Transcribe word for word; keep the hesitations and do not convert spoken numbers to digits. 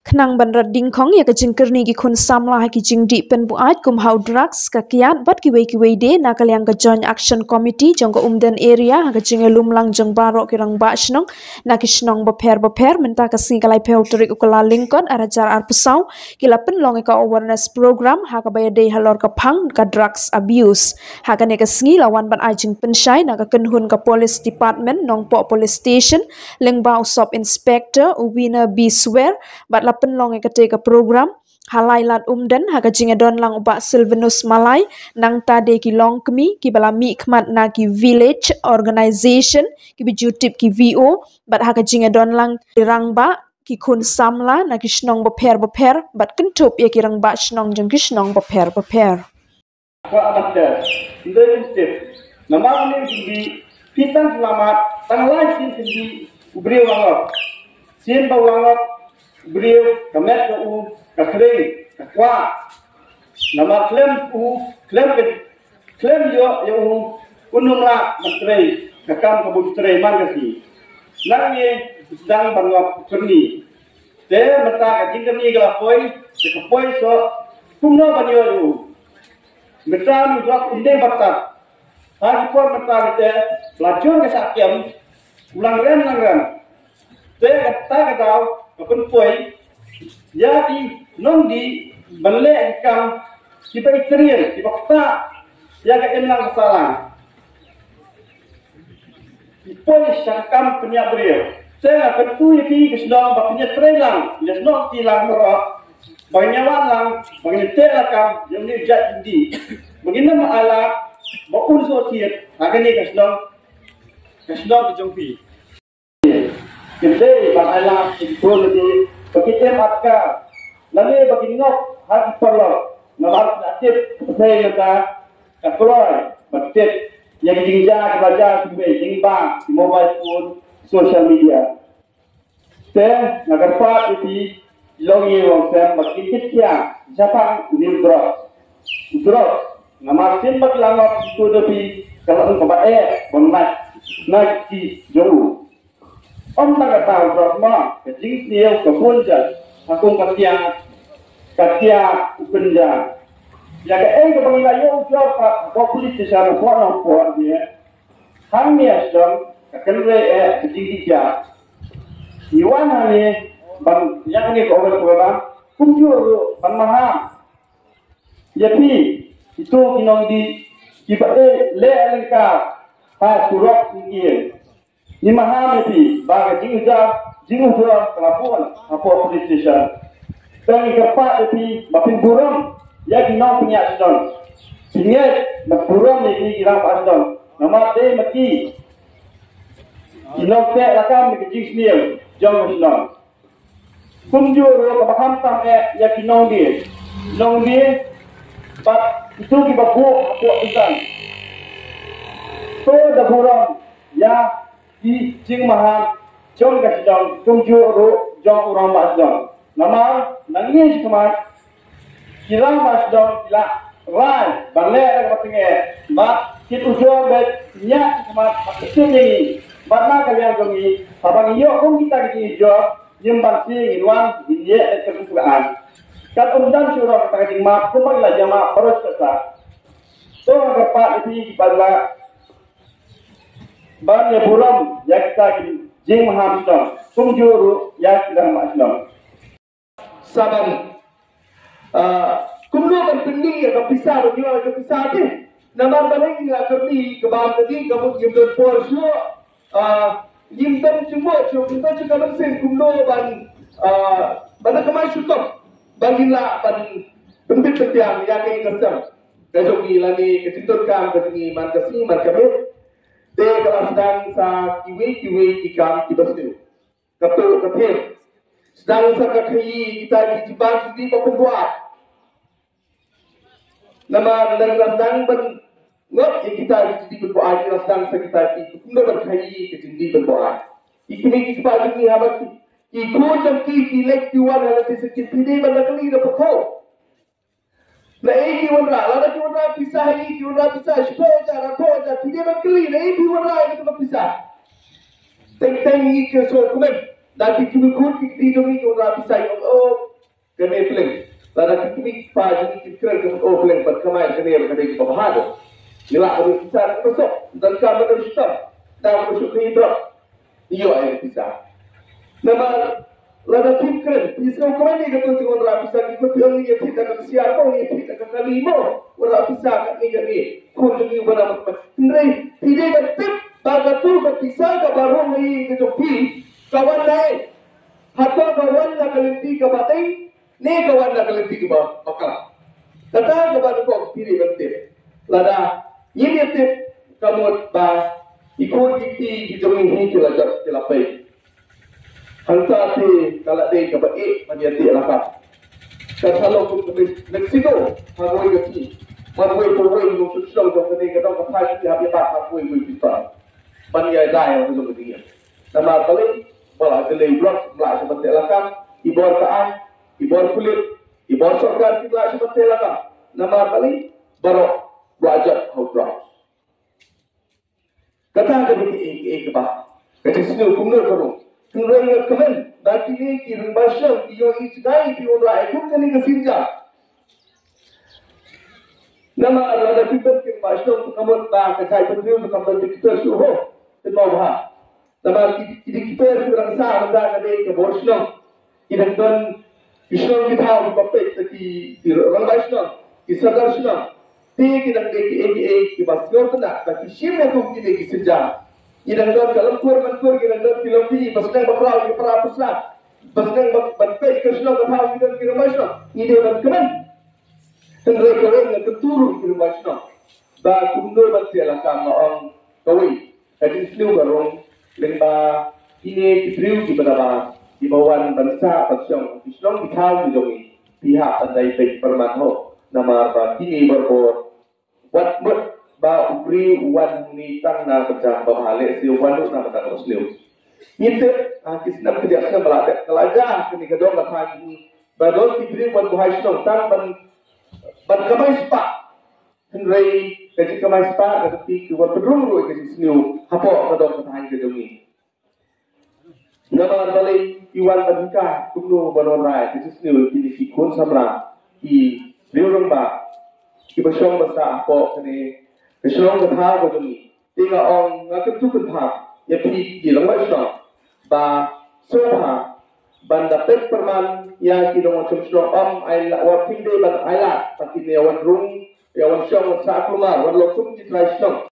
Khnang ban rat dingkhong ïa ka jingkyrni ki khun samla ha ki jingdih pynbuaid kum ha u drugs, ka kiad bad kiwei kiwei de, na ka liang ka Joint Action Committee jong ka Umden Area ha ka jingïalum lang jong baroh ki rangbah shnong na ki shnong bapher bapher, mynta ka sngi ka laiphew tarik u Kyllalyngkot ar hajar arphew saw, ki la pynlong ïa ka awareness program ha kaba ïadei halor ka phang ka drugs abuse. Ha kane ka sngi la wan ban ai jingpynshai na ka kynhun ka Police Department Nongpoh Police Station, lyngba u Sub Inspector u Wiener B Swer, bad la pynlong ïa katei ka program ha Lailad Umden ha ka jingïadon lang u Bah Sylvanus Malai, nangta de ki longkmie kiba la mihkhmat na ki village organization, kiba ju tip ki V O, bad ha ka jingïadon lang ki rangbah, ki khun samla na ki shnong bapher bapher, bad kynthup ïa ki rangbah shnong jong ki shnong bapher bapher. Kwah ban tip, ndei kum tip. Namar ning kum di, phi tang selamat, tang lai sien kum di, u briew wangok. Sien ba wangok, u briew, ka met ka u, ka khring, ka kwah. Namar khlem u, khlem ka, khlem ïoh, ïa u, un ym lah ban trei, ka kam ka bun trei man ka si. Nang ngi, sdang ban ngop kyrni. Te mynta ka jingkyrni ka la poi, te ka poi so, kumno ban ïoh ïa u. Mynta ngi blok inde batat. Ha ki por mynta ngi te, la jong ka shah kem, u lang rem lang rem. Te kata ka daw, ka pynpoi, ïa ki nongdih, ban leh ki kam, kiba itriel, kiba ktah, ïa ka imlang ka sahlang. Ki poi sha ka kam pynïap briew. Te nga kyntu ïa ki ki shnong ba pynïap briew lang, ïa shnong ki lang baroh. Ba ngin ïa wan lang, ba ngin ïa teh lakam, ïa une u jait jingdih. Ba ngin ym ai lad, ba un shu thied, ha kane ka shnong, ka shnong ka jong phi. Ki dei ban ai lad, ki bun lagi, ba ki im atkar. Lane ba ki ngop, ha ki paralok, namar ki la tip, pynthei mynta, ka kloi, ba tip, ïa ki jingjia, ki ba jia, ki mei, jingbang, ki mobile phone, social media. Te, nga kyrpad ïa phi, ki longïing longsem, ba kin kit khia, shaphang une u drugs. U drugs, namar sien ba ki la ngop, ki tu da phi, ka long kaba eh, ban nat, na ki jong u. Ym tang kata u drugs ma, ka jingsniew, ka bun jait, ha kum ka tiang, ka tiang, u kynja. Ïa kaei kaba ngi la ïoh u jop, ha, hapoh police station, hapoh nongpor, ne, hangne ha shnong, ka kynrei eh, ka jingdih jia. Ngi wan hangne, ban, ïa kane ka open program, kumjuh ruh, ban maham. Ïa phi, kito ki nongdih, kiba eh, leh lyngkar, ha surok syngkien. Ngi maham ïa phi, ba ka jingujor, jingujor, ka la bun, hapoh police station. Te ngi kyrpad ïa phi, ba phin burom, ïa ki nongpynïaid shnong. Phin ngeit, ba burom ïa ki, ki rangbah shnong. Namar dei ma ki, ki nongteh lakam ïa ka jingsniew, jong ka shnong. Kumjuh ruh kaba kham tam eh ïa ki nongdie. Nongdie, bad kito kiba buh hapoh dukan. To da burom ïa ki jingmaham jong ka shnong, kumjuh ruh jong u rangbah shnong. Namar, nangne shakhmat, ki rangbah shnong ki la rai ban leh da kaba tyngeh, bad kin ujor beit, ñiah shakhmat, bad kin ïa ngi. Bad na ka liang jong ngi, haba ngi ïoh kum kita ki jingujor, ngim banse ngin wan, ngin ïeh ïa ka jingpyrkhat. Kat ym don shuh ruh kata ka jingmap, kumba ngi la ïa map baroh shi katta. To nga kyrpad ïa phi ki paidbah ban ïa burom ïa kita ki jingmaham shnong, kumjuh ruh ïa ki rangbah shnong. Sa ban, ah, kumno ban pynmih ïa ka pisa, ban ïoh ïa ka pisa te. Namar balei nga kyrpad ka ban ka dei ka mut ngim don por shuh. Ah, ngim don jingmut shuh, ngim don jingkyrmen shuh kumno ban, ah, ban da kamai shuh ban ngin lah ban pynbit pynbiang ïa ka ïing ka sem ka jong ngi lane ka jingdonkam ka jong ngi man ka sngi man ka miet. Te ka la sdang sa kiwei kiwei ki kam kiba sniew. Kato ka thir. Sdang sa ka khaïi kita ki jingban jingdih ba pynbuaid. Namar lada ngi la sdang ban ngop ïa kita ki jingdih pynbuaid, ngi la sdang sa kita ki kumno ban khaïi ka jingdih pynbuaid. Ki kmie ki kpa jong ngi haba ki, ki khun jong ki, ki leit ki wan ha lade sa ki phi dei ban da kylli da pyrkhat. Naei ki wanrah, lada ki wanrah pisa ha ngi, ki wanrah pisa shiphew hajar, arphew hajar, phi dei ban kylli, naei phi wanrah ïa kata ka pisa. Teng teng ngi ki sngewkmen. Na ki kmie khun ki kti jong ngi ki wanrah pisa, ngi ong, oh, kane pleng. Lada ki kmie ki kpa jong ngi ki kren, ki ong, oh, pleng, bad kamai kane ba ka dei kaba bha. Ngi lah ban pisa kaba suk, tang ka ban suk, tang ban suk ni drop. Ïoh ai pisa. Namar lada phi kren, phi sngew kmen ïa kato ka jingwanrah pisa, ki khun phi ong, ngi ïathied da ka ksiar mo, ngi ïathied da ka kali mo, wanrah pisa katne katne. Khun jong ngi uba na mat. Hynrei phi dei ban tip ba kato ka pisa kaba rung ïa ka jong phi, ka wan na ei? Hato ka wan na ka lynti kaba dei, ne ka wan na ka lynti kaba bakla? Kata kaba nyngkong phi dei ban tip. Lada ngim ïa tip, ka mut ba ki khun ki kti ki jong ngi hi ki la jot, ki la peit. Hangta te ka la dei kaba ïeit ban ïa tip lakam. Ka sa long kum ka Mexico, hangwei ka sngi. Marwei marwei nongshong shnong jong kane ka dong ka thaiñ ki hap ïa bat hangwei wei pynban ban ïa dai ïa ka jong ka jingim. Namar balei? Ba la ka lei drok, ba la ka ban tip lakam, i bor ka aiñ, i bor pulit, i bor sorkar ki ba la ka ban tip lakam. Namar balei? Baroh ba la jot ha u drok. Kata ka dei kaei kaei kaba ka jingsniew kumno ka rung. Hynrei nga kmen ba kine ki rangbah shnong ki ïohi jngai ki wanrah ïa kum kane ka sienjam. Namar lada phi peit ki rangbah shnong, ka mut ba ka jaitbynriew kam don dictator shuh ho. Pynmong bha. Namar ki, ki dictator ki dang sah mynta ka dei ka bor shnong. Ki dang don ki shnong ki thaw kiba peit da ki, ki rangbah shnong, ki sordar shnong. Te ki dang dei kiei kiei kiba sngewtynnat ba ki shim ïa kum kine ki sienjam. Ki dang don ka longkur mangkur, ki dang don ki longkmie ba sdang ba khraw ki para pusa, ba sdang ba, ban peit ka shnong ka thaw, ki don ki rangbah shnong. Ngi dei ban kmen. Hynrei kawei nga kyntu ruh ki rangbah shnong ba kumno ban tip lakam, nga ong kawei ka jingsniew ka rung lyngba kine ki briew kiba nabar kiba wan ban sah ban shong ki shnong ki thaw ki jong ngi. Phi hap ban dei peit pyrman ho, namar ba kine barabor, wat mut ba u briew u wan hangne tang na ka bynta ba bha, lehse u wan ruh na ka bynta ba sniew. Ngi tip, ha ki snem khyndiat snem ba la dep, ka la jia kane ka dong ka thaiñ jong ngi ba don ki briew ban buhai shnong tang ban, ban kamai spah. Hynrei ka jingkamai spah ka dei ki wan pynrung ruh ka jingsniew hapoh ka dong ka thaiñ ka jong ngi. Namar balei? Ki wan ban hikai kumno ban wanrah ka jingsniew ïa kine ki khun samla, ki briew rangbah kiba shong ba sah hapoh kane ka shnong ka thaw ka jong ngi. Te nga ong, nga kyntu kynthah ïa phi ki rangbah shnong ba sngewbha ban da peit pyrman ïa ki nongshong shnong, ym ai lad, wat phi dei ban ai lad ba kine ïa wan rung, ïa wan shong wan sah kulmar, wan long kum ki trai shnong.